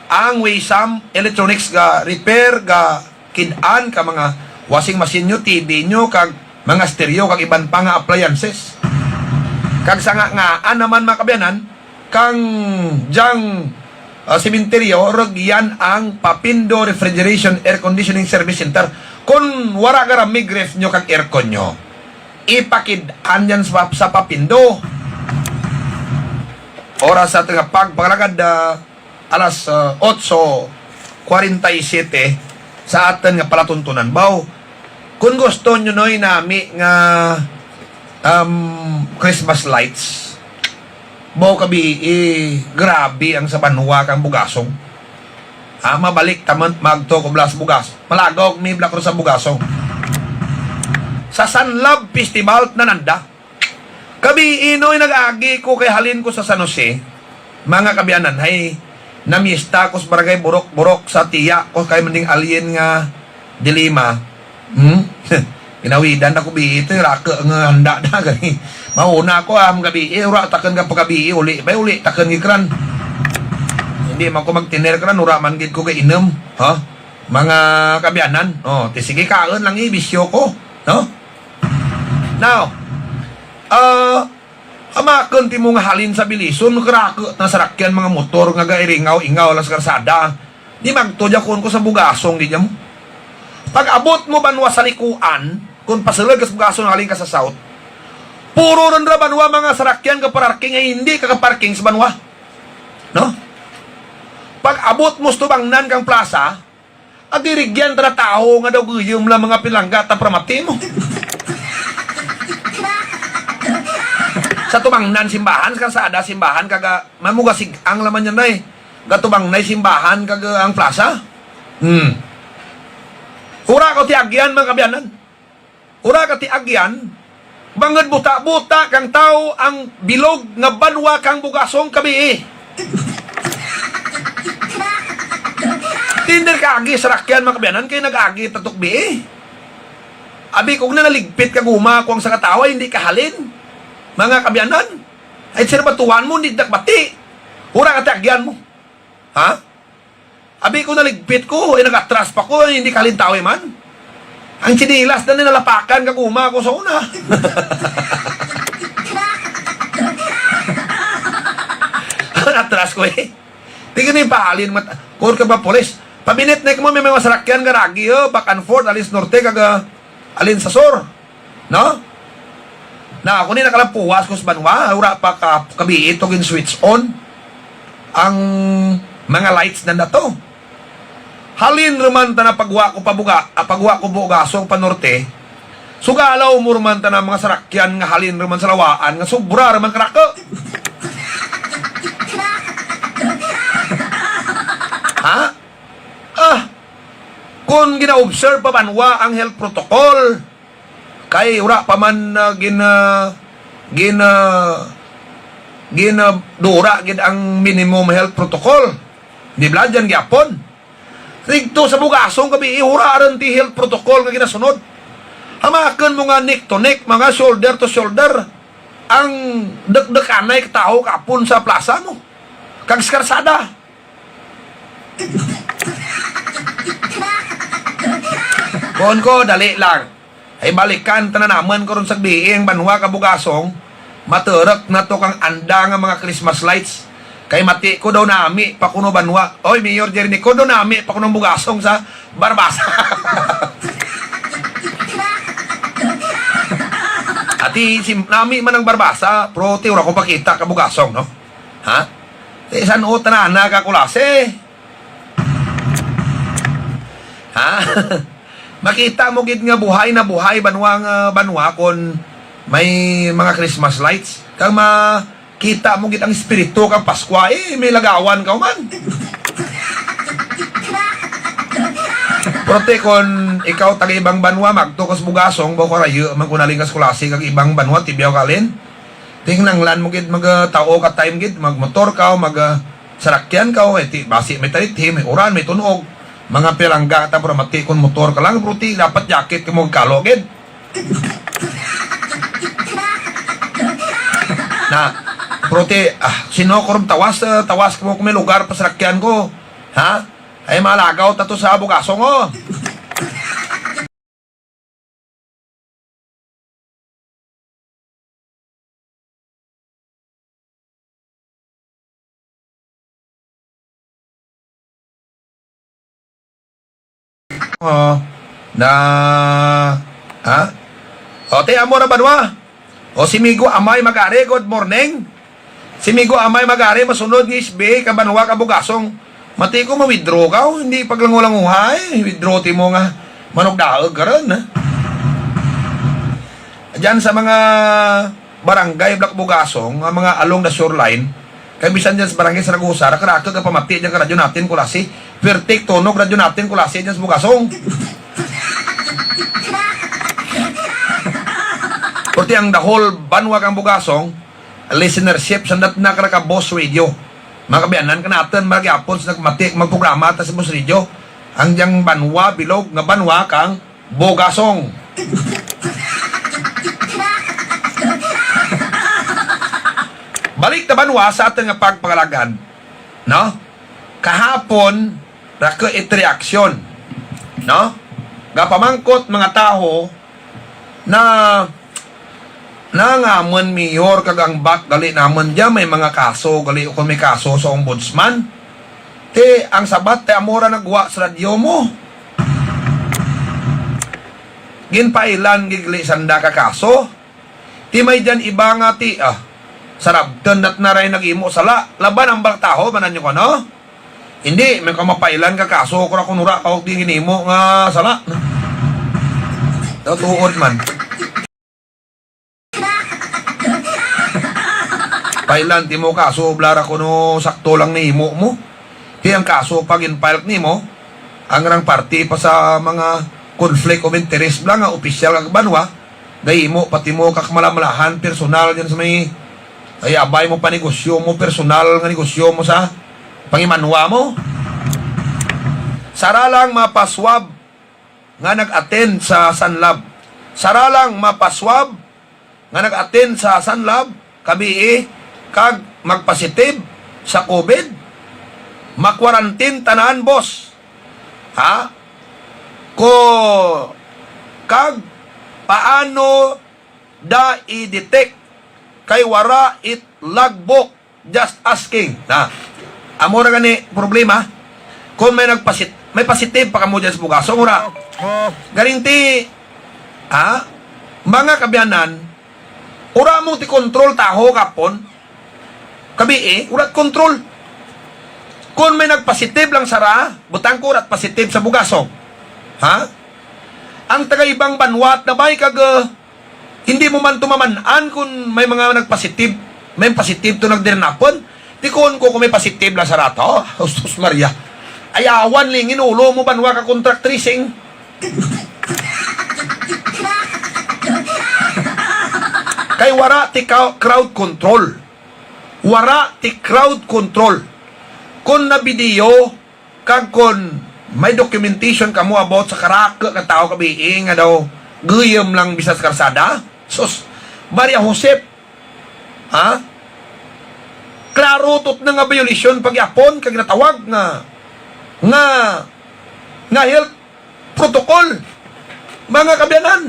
ang Waysam Electronics ga repair, ga kid-an ka mga washing machine nyo, T V nyo, kag mga stereo, kag iban pa nga appliances. Kag sa nga, ngaan naman, mga kaabyanan, kang dyang, ah, sementeryo, rugyan ang Papindo Refrigeration Air Conditioning Service Center. Kon wala nga ramig ref nyo kag aircon nyo, ipakid-an yan sa, sa Papindo. Oras sa aton nga pagpangalagad, ah, alas, ah, otso kwarenta y siyete sa aton nga palatuntunan. Baw, kung gusto nyo, Noy, nami nga, um, Christmas lights, baw, kabi, eh, grabe ang sa banwa kang Bugasong. Ah, mabalik taman magto ko blas Bugas. Malagaw mi bla ko sa Bugasong. Sa Sanlab Festival nananda. Kabi, Noy, nag-agi ko kay halin ko sa San Jose. Mga kaabyanan, hay, namiesta ko sa barangay Burok-Burok sa tiya ko kay maning alien nga dilema. Hmm? Ginawidan ako, bi, ito yung raka nga handa na, gani. Mauna ako, ah, mga gabi, eh, ura, takon ka paggabi, uli, bay, uli, takon gi kran. Hindi man ko magtiner kran, ura man gid ko kainom, ha? Mga kaabyanan, oh, ti sige, kaon lang, eh, bisyo ko, no? Now, ah, amakon ti mo nga halin sa Belison, karakot na sarakyan, mga motor nga gairingaw-ingaw lang sa karsada. Di magto, dya kuon ko sa Bugasong, di dya mo. Pag abot mo banwa sa Likuan, kung pasulod ka sa Bugasong, halin ka sa South, puro ron ra banwa mga sarakyan ka parking ay hindi ka kaparking sa banwa. No? Pag abot mo sa tubangnan kang plaza, ag dirigyan ta na tawo nga daw guyom lang mga pinalangga ta pramati mo. Sa tubangnan simbahan, sa kalsada simbahan, kaga, mamugasig ang laman niya, Noy. Gatubang na simbahan kag, uh, ang plaza. Hmm. Ura ko ti agyan, mga kaabyanan. Ura ka ti agyan, bangod buta-buta kang tawo ang bilog nga banwa kang Bugasong kabii. Tinder ka agi sa rakyan, mga kaabyanan, kay nag-agi tatok bii. Abi ko na naligpit ka guma ko ang sa katawa, hindi ka halin. Mga kaabyanan, ay sir batuan mo, hindi dakbati. Ura ka ti agyan mo. Ha? Abi ko naligpit ko, eh, nag-atras pa ko, eh, hindi kalintawi man. Ang tsinelas na nalapakan kag uma ko sa una. Atras ko, eh. Tingin ni pahalin mat-, kur ka ba, pulis? Pabinit na mo, may mga sarakyan nga ragi, oh, back and forth, alis norte, kag, ah, alin sa sur. No? Na, ako ni nakalampuwas ko sa banwa, wala pa ka, kabii ito gin switch on ang mga lights na nato. Halin ruman ta na pagwa ko pabuga, ah, pagwa ko bugasong panorte, sugalaw mo ruman ta na mga sarakyan nga halin ruman sa lawaan nga sobra ruman karako. Ha? Ah, kung gina-observe pa banwa ang health protocol, kay wala pa man, ah, gin-, ah, gin-, ah, gin-, ah, dura gid ang minimum health protocol. Di bala dyan gyapon. Rigto sa bugasong gabi, ihura aron ti health protocol nga ginasunod. Hamakon mo nga neck to neck, mga shoulder to shoulder, ang dekdekanay ka tawo kapon sa plaza mo. Kag sa karsada. Kuon ko, dali lang. Ay balikan ta na naman karon sa gabii ang banwa ka bugasong. Maturok na to kang anda nga mga Christmas lights. Kay mati ko daw nami pa kuno banwa. Oy, Mayor Jerry Nicole, daw nami pa kuno ang bugasong sa Barbasa. Ati, sim-, nami man ang Barbasa, pero ti wala ko pakita ka bugasong, no? Ha? Eh, san-o tanana ka kulase? Ha? Makita mo gid nga buhay na buhay banwa nga banwa kon may mga Christmas lights. Kag makita mo gid ang espiritu kang Paskwa, eh, may lagawan ka man. Pero ti, kon ikaw taga ibang banwa, magto kas bugasong, ba ko rayo, man ko nalingas kulasi kag ibang banwa, tibyaw kalin. Tinglanglan mo gid, mag, ah, tao ka time gid, magmotor ka o mag, ah, sarakyan ka, o, eh, ti, basi may talit, eh, may uran, may tunog. Mga pirangga ta, pero mati kon motor ka lang, bro, ti, dapat jacket ka mo kalo gid. Na, bro, ti, ah, sino ko rum tawas, ah, tawas ko mo kung may lugar pa sarakyan ko. Ha? Ay, malagaw ta to sa bugasong, oh. Oh, na, ha? O, ti amo ra, Banwa. O, si Migo Amay Magari, good morning. Si Migo Amay Magari, masunod ni S B, ka Banwa, ka Bugasong. Mati ko, ma-withdraw ka, o, hindi paglangulanguha, eh. Withdraw ti mo nga manugdaog ka ron, ha? Diyan sa mga barangay, Black Bugasong, nga mga along the shoreline, kay bisan dyan sa barangay sa Ragusa, rakrakag ang pamati dyan ka Radyo Natin Culasi. Pertik tunog Radyo Natin Culasi dyan sa Bugasong. Perti ang the whole banwa kang Bugasong, listenership sa nat-, na ka Boss Radio. Mga kabianan ka natin, maragyapan sa nagmati, magprograma ta sa Boss Radio. Ang diyang banwa, bilog nga banwa kang Bugasong. Balik ta, Banwa, sa aton nga pagpangalagan, no? Kahapon, ra ko it reaksyon, no? Gapamangkot mga tawo na, na nga amon mayor kag ang bak gali namon diya may mga kaso, gali kung may kaso sa ombudsman. Ti, ang sabat, ti amo ra nagwa sa radyo mo. Ginpailan gid gali sanda ka kaso. Ti may diyan iba nga ti, ah, sarabton nat na ray nag-imo sala. Laban ang balak taho, manan nyo ko, no? Hindi, may ka mapailan ka kaso, kura kunura ka, og di ginimo nga sala. Daw tuod man. Pailan ti mo kaso, blara kuno sakto lang nimo mo. Ti ang kaso pa gin-file nimo, ang rang party pa sa mga conflict of interest bla nga opisyal kag banwa, gahimo pa ti mo kag malamlahan personal diyan sa may, ay, abay mo pa negosyo mo, personal nga negosyo mo sa pangimanwa mo. Sara lang mapaswab nga nag-attend sa Sanlab. Sara lang mapaswab nga nag-attend sa Sanlab kabii kag magpositive sa COVID, makwarantin tanan, boss. Ha? Ko, kag paano da i-detect kay wara it logbook? Just asking. Na, amo ra gani problema. Kung may nagpasit-, may positive pa kamo dyan sa Bugasong, ura. Galing ti, ha? Mga kabiyanan, ura mo ti control taho kapon. Kabi eh, ura control. Kung may nagpositive lang sara, butang ko ura positive sa Bugasong. Ha? Ang taga ibang banwat na bay kag, uh, hindi mo man tumaman-an kung may mga nagpositive, may positive to nagdirinapon. Di kuon ko kung may positive lang sa rato. Sus Maria. Ayawan lingin ulo mo banwa ka contact tracing. Kay wara ti ka-, crowd control. Wara ti crowd control. Kung na-video, kag kon may documentation kamo about sa karako nga tawo kabii nga daw guyom lang bisa sa karsada, sus, Maria Josep, ha? Klaro tot na nga violation pagyapon kag natawag nga, nga, nga health protocol. Mga kabiyanan,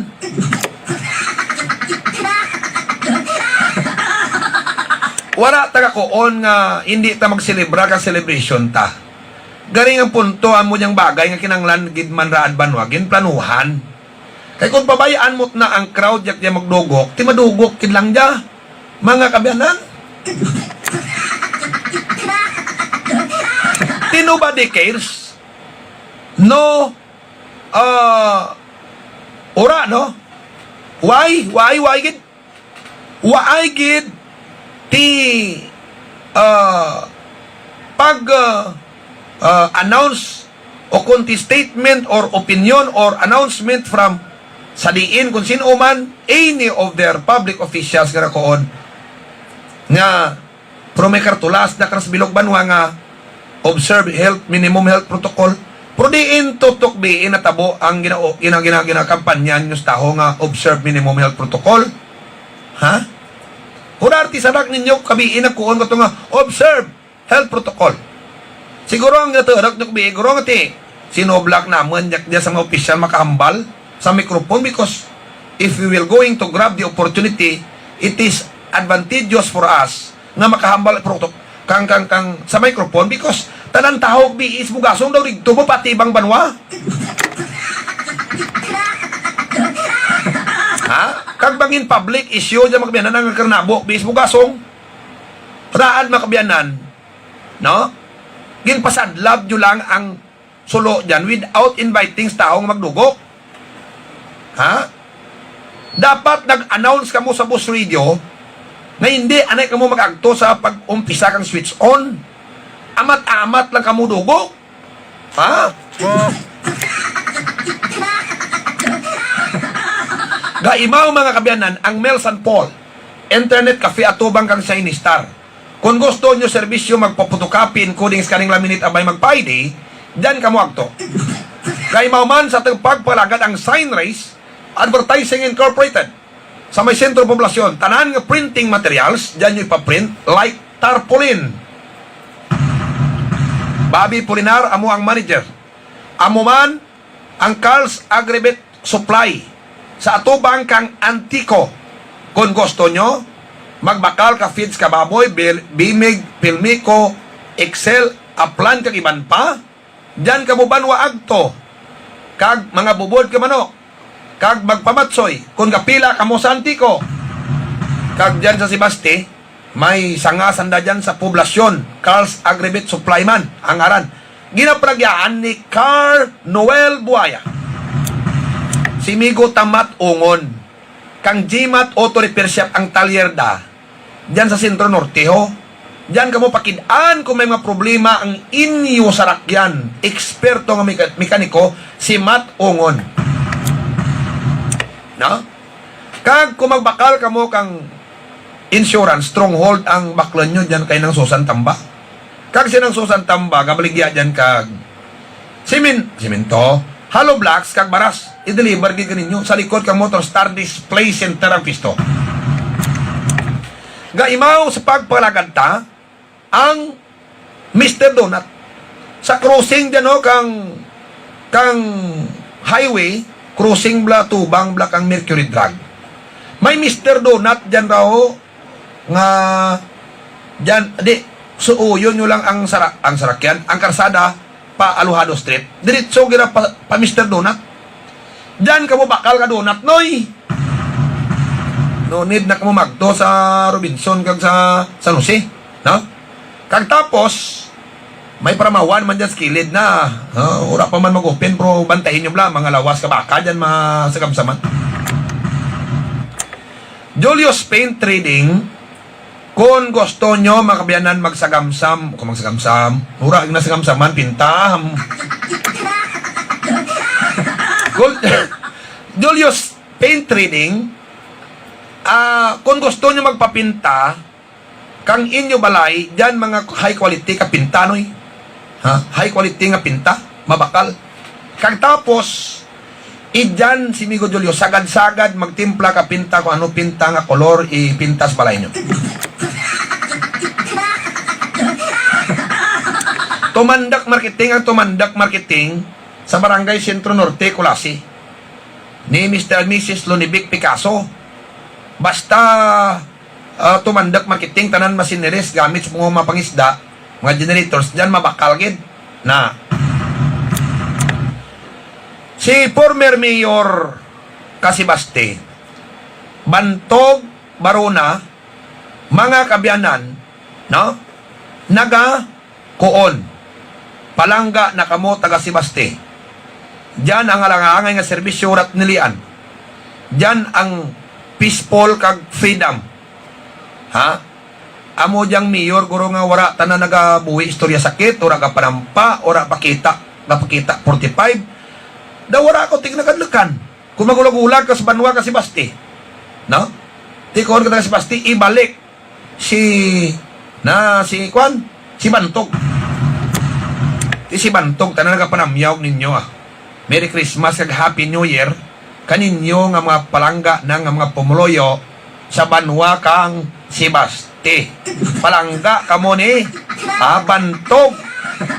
wala ta kakuon nga hindi ta magselebra ka celebration ta. Garing ang punto, amo niyang bagay nga kinanglan gid man ra adban wa ginplanuhan. Kay kung pabayaan mo na ang crowd yak diya magdugok, ti madugok gid lang diya. Mga kabiyanan, ti nobody cares. No, ah, ura, no? Why? Why? Why gid? Waay gid ti, ah, pag, ah, ah, announce o kung ti statement or opinion or announcement from sa diin kung sino man, any of their public officials nga nakuon nga, pero may kartulas na karas bilog banwa nga observe health, minimum health protocol. Pero diin tutok biin natabo ang gina-, gina-, gina-, ginakampanyan nyo sa taho nga observe minimum health protocol? Ha? Hurar ti sarak ninyo kabiin nagkuon ko to nga observe health protocol. Siguro ang naturak nyo kabiin, siguro nga ti, sinoblak naman yak diya sa mga opisyal makahambal sa microphone because if we will going to grab the opportunity, it is advantageous for us nga makahambal proto-, kang, kang, kang sa microphone because tanan tahog biis bugasong daw digto mo pati ibang banwa. Ha? Kag bangin public issue dyan, mga kaabyanan, ang karnabo, bis bugasong. Raad, mga kaabyanan, no? Ginpasadlab nyo lang ang sulo dyan without inviting sa tawo nga magdugok. Ha? Dapat nag-announce kamo sa Boss Radio nga hindi anay kamo mag-agto sa pag-umpisa kang switch on. Amat-amat lang kamo dugok. Ha? Gaimaw, mga kaabyanan, ang Mel San Paul Internet Cafe atubang kang Shiny Star. Kung gusto nyo serbisyo magpa-photocopy, encoding, scanning, laminate, abay, magpa-I D, dyan kamo agto. Gaimaw man sa atong pagpalagad ang Sign Race Advertising Incorporated. Sa may sentro poblasyon, tanan nga printing materials, dyan nyo ipaprint, like tarpaulin. Bobby Pulinar, amo ang manager. Amo man ang Carl's Agribit Supply sa atubang kang Antico. Kon gusto nyo, magbakal ka feeds ka baboy, bil-, bimig, pilmiko, Excel, aplan, kag iban pa. Dyan kamo banwa agto, kag mga bubod ka manok, kag magpamatsoy kon gapila kamo sa Antico. Kag dyan sa Sebaste, may sanga sanda dyan sa poblasyon, Carl's Agribit Supply man ang ngaran. Ginapanagyahan ni Carl Noel Buaya. Si Migo Tamat Ungon, kang Jimat Auto Repair Shop ang talyer da. Diyan sa Sentro Norte, ho. Diyan kamo pakid-an kung may mga problema ang inyo sarakyan. Eksperto nga meka-, mekaniko, si Matt Ungon. No? Kag kung magbakal kamo kang insurance, Stronghold ang baklan nyo diyan kay Nang Susan Tamba. Kag si Nang Susan Tamba, gabaligya diyan kag simin-, simento, hollow blocks, kag baras. I-deliver gid kaninyo sa likod kang Motor Star Display Center ang pisto. Gaimaw sa pagpalagad ta ang Mister Donut. Sa crossing dyan, no, kang, kang highway, crossing bala, tubang bala kang Mercury Drug. May Mister Donut dyan raw, nga dyan, di, suuyon nyo lang ang sara-, ang sarakyan, ang karsada pa Alojado Street. Diretso gira pa, pa Mister Donut. Dyan kamo bakal ka donut, noy. No need na kamo magto sa Robinson kag sa San Jose, no? Kag tapos, may paramawan man dyan sa kilid na. Ah, wala pa man mag-open, pero bantayin nyo bala, mga lawas ka baka dyan, mga sagamsaman. Julius Paint Trading, kung gusto nyo, mga kaabyanan, magsagamsam, kung magsagamsam, wala na sagamsaman, pinta. Kung, Julius Paint Trading, ah, kung gusto nyo magpapinta, kang inyo balay, dyan mga high quality ka pinta, noy. Ha? High quality nga pinta, mabakal. Kag tapos, idyan si Migo Julio, sagad-sagad, magtimpla ka pinta, kung ano pinta nga kolor, ipinta sa balay nyo. Tumandak Marketing, ang Tumandak Marketing, sa Barangay Centro Norte, Culasi. Ni Mister and Missus Lunibic Picasso. Basta, ah, Tumandak Marketing, tanan machineries, gamit sa mga, mga pangisda, mga generators, dyan mabakal gid. Na. Si former Mayor Casibaste, Bantog Barona, mga kaabyanan, no? Naga kuon, palangga na kamo taga Sebaste. Diyan ang alangangay nga serbisyo, rat nilian. Diyan ang peaceful kag freedom. Ha? Amo diyang mayor, guro, nga wala tanan nagabuhi istorya sakit, wala ka panampa, wala pakita, napakita forty-five. Daw wala ko tig nagadlukan. Kung magulag-ulag ka sa banwa ka Sebaste, no? Tikuon ka taga Sebaste, ibalik si, na, si, kwan, si Bantog. Ti si Bantog, tanan nagapanamyaw ninyo, ah. Merry Christmas kag Happy New Year kaninyo nga mga palangga na nga mga pumuluyo sa banwa kang Sebaste. Palangga kamo ni, ah, Bantog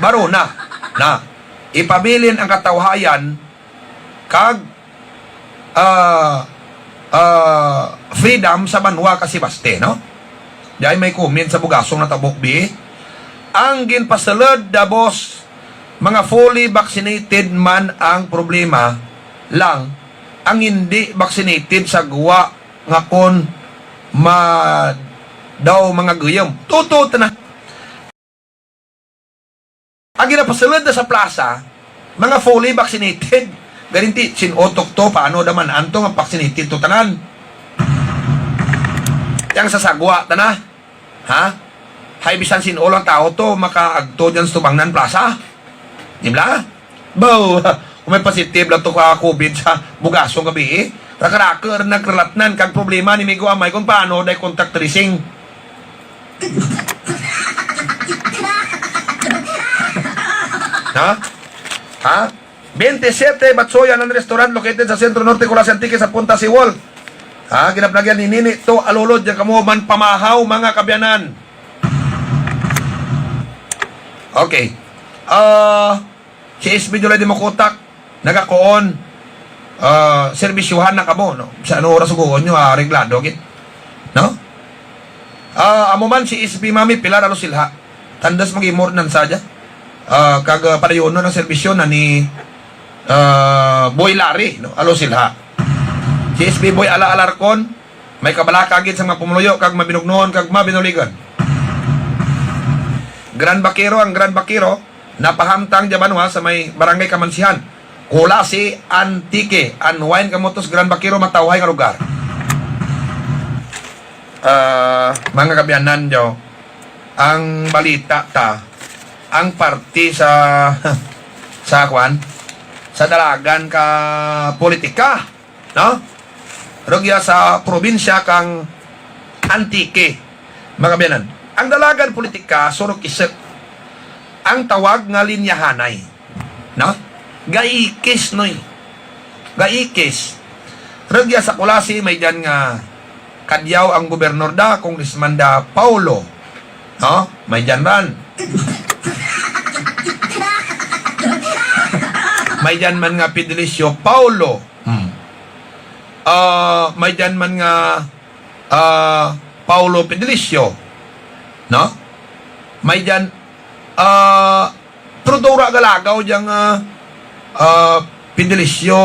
Barona. Na, ipabilin ang katawhayan kag, ah, ah, freedom sa banwa ka Sebaste, no? Diay may comment sa Bugasong Natabo, bi. Ang ginpasulod da, boss, mga fully vaccinated man ang problema lang, ang hindi vaccinated sa gwa nga kon ma-, daw mga guyom. Tuto ta na. Ang ginapasulod na sa plaza, mga fully vaccinated. Garinti, sin-o to, paano naman anto nga vaccinated to tanan? Yang sa sagwa ta na. Ha? Hay, bisan sin-o lang tao to, makaagto dyan sa Tubangnan Plaza. Di ba? Baw, kung may positive lang to ka COVID sa bugasong gabi, eh. Raka-raka, nagrelatnan kag problema ni Migo Amay kung paano day contact tracing. Ha? Ha? Twenty-seven Batsoyan, ang restaurant located sa Sentro Norte, Culasi, Antique, sa Punta Seawall. Ha? Ginaplagyan ni Nini to, alulod, yan kamo man pamahaw, mga kabyanan. Okay. Ah, si S B July di makutak, nagakuon, ah, serbisyuhan na kamo, no? Sa ano oras ugoon nyo, ah, areglado, gid. No? Ah, amo man si S B Mami Pilar Alosilha. Tandas mag-imor nan sa dya. Ah, kag, ah, padayonon ang serbisyo na ni, ah, Boy Larry, no? Alosilha. Si S B Boy Ala Alarcon, may kabalaka gid sa mga pumuluyo kag mabinugnuon kag mabinuligan. Grand Vaquero, ang Grand Vaquero, napahamtang dya banwa sa may Barangay Kamansihan, Culasi, Antique. Unwind kamo to sa Grand Vaquero, matawhay nga lugar. Ah, mga kabyanan, yo, ang balita ta, ang parte sa, sa kwan, sa dalagan ka politika, no? Rugya sa probinsya kang Antique, mga kabyanan. Ang dalagan politika, surok isip. Ang tawag nga linyahanay, no? Gaikis, noy. Gaikis. Rugya sa Culasi, may dyan nga Cadiao ang gobernor da, Congressman da Paulo. No? May dyan ran. May dyan man nga Fedelicio Paulo. Hmm. Ah, may dyan man nga, ah, Paulo Fedelicio. No? May dyan, ah, pero do ura galagaw dyan nga, ah, Fedelicio,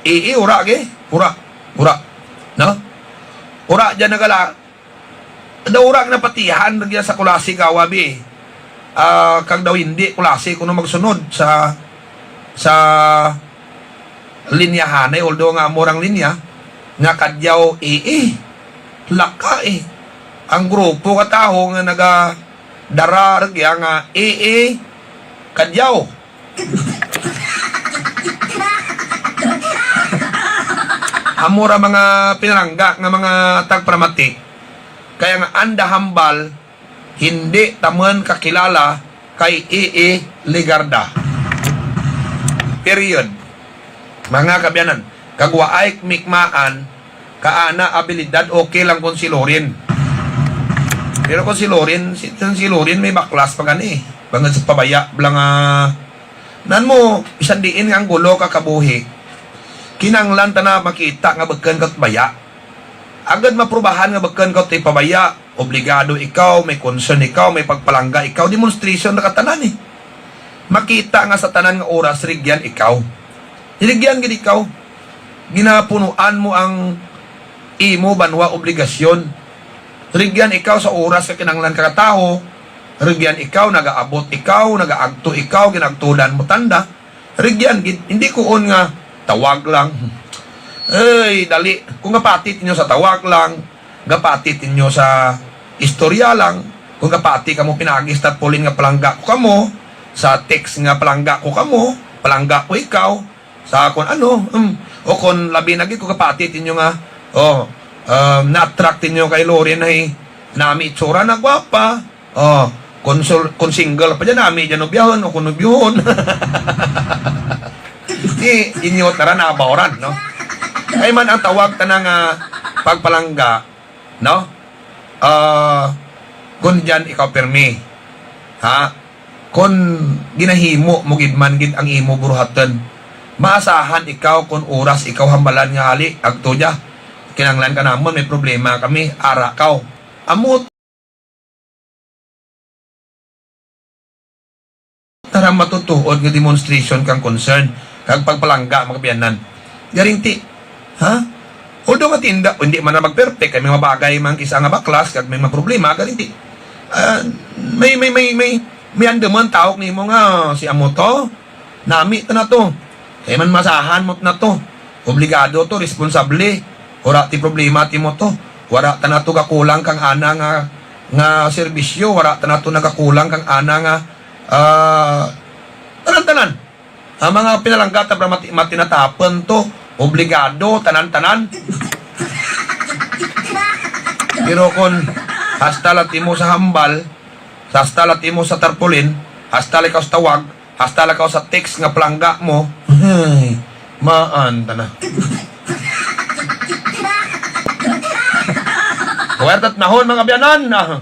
ii, ura, ge? Ura, ura. No? Ura dyan nagala-, daw ura napatihan, nagyan sa Culasi gawa, bi. Ah, kag daw hindi, Culasi, kuno magsunod sa, sa linyahanay, although nga amo rang linya, nga Cadiao, ii, laka, eh. Ang grupo ka tawo nga naga, dara rugya nga ii Cadiao. Amo ra mga pinalangga nga mga tagparamati. Kaya nga anda hambal, hindi ta man kakilala kay ii Legarda. Period. Mga kabyanan, kag waay mikmaan, ka ana abilidad, okay lang kung si Loren. Pero kung si Loren, si, si Loren may baklas pa gani. Bangod sa pabaya, bala nga, nan mo, bisan diin nga ang gulo ka kabuhi, kinanglan ta na makita nga bukon ka baya. Agod maprubahan nga bukon ka ti pabaya, obligado ikaw, may concern ikaw, may pagpalangga ikaw, demonstration na katanan eh. Makita nga sa tanan nga oras, rigyan ikaw. Rigyan gid ikaw. Ginapunuan mo ang imo banwa obligasyon. Rigyan ikaw sa oras nga kinahanglan ka ka tawo. Rigyan ikaw, nagaabot ikaw, nagaagto ikaw, ginaagtudan mo tanda. Rigyan gid, hindi kuon nga tawag lang. Ay, dali. Kung gapati tinyo sa tawag lang, gapati tinyo sa istorya lang, kung gapati kamo pinagis tarpaulin nga palangga ko kamo, sa text nga palangga ko kamo, palangga ko ikaw, sa kon ano, um, o kon labi na gid ko kapati tinyo nga, oh, um, na-attract tinyo kay Loren ay nami itsura na gwapa, oh, kon sul-, kon single pa dyan, nami dyan nobyahan o kon nobyahon. Di, inyo tara na abaw ran, no? Kay man ang tawag ta na nga pagpalangga, no? Ah, kun diyan ikaw pirmi, ha? Kun ginahimo mo gid man gid ang imo buruhaton, maasahan ikaw kun oras ikaw hambalan nga, "Ali, agto dya. Kinanglan ka namon, may problema kami." Ara kaw. Amo tara matutuod nga demonstration kang concern kag pagpalangga, mga kabyanan. Garing ti, Ha? Although nga tinda, hindi man na mag-perfect, kay may mga bagay man kisa nga baklas, kag may mga problema, kag hindi. Ah, may, may, may, may, may andaman tawag nimo nga si amo to, nami ta na to. Kay man masahan mo na to. Obligado to, responsable. Wala ti problema ti mo to. Wala ta na to gakulang kang ana nga, nga serbisyo, wala ta na to nagakulang kang ana nga, ah, tanan-tanan. Ang mga pinalangga ta, para mati-, matinatapon to. Obligado, tanan-tanan. Pero kung hasta la ti mo sa hambal, hasta la ti mo sa tarpaulin, hasta la ikaw sa tawag, hasta la ikaw sa text nga palangga mo, ay, maan ta na. Huwertat nahon, mga biyanan. Ah.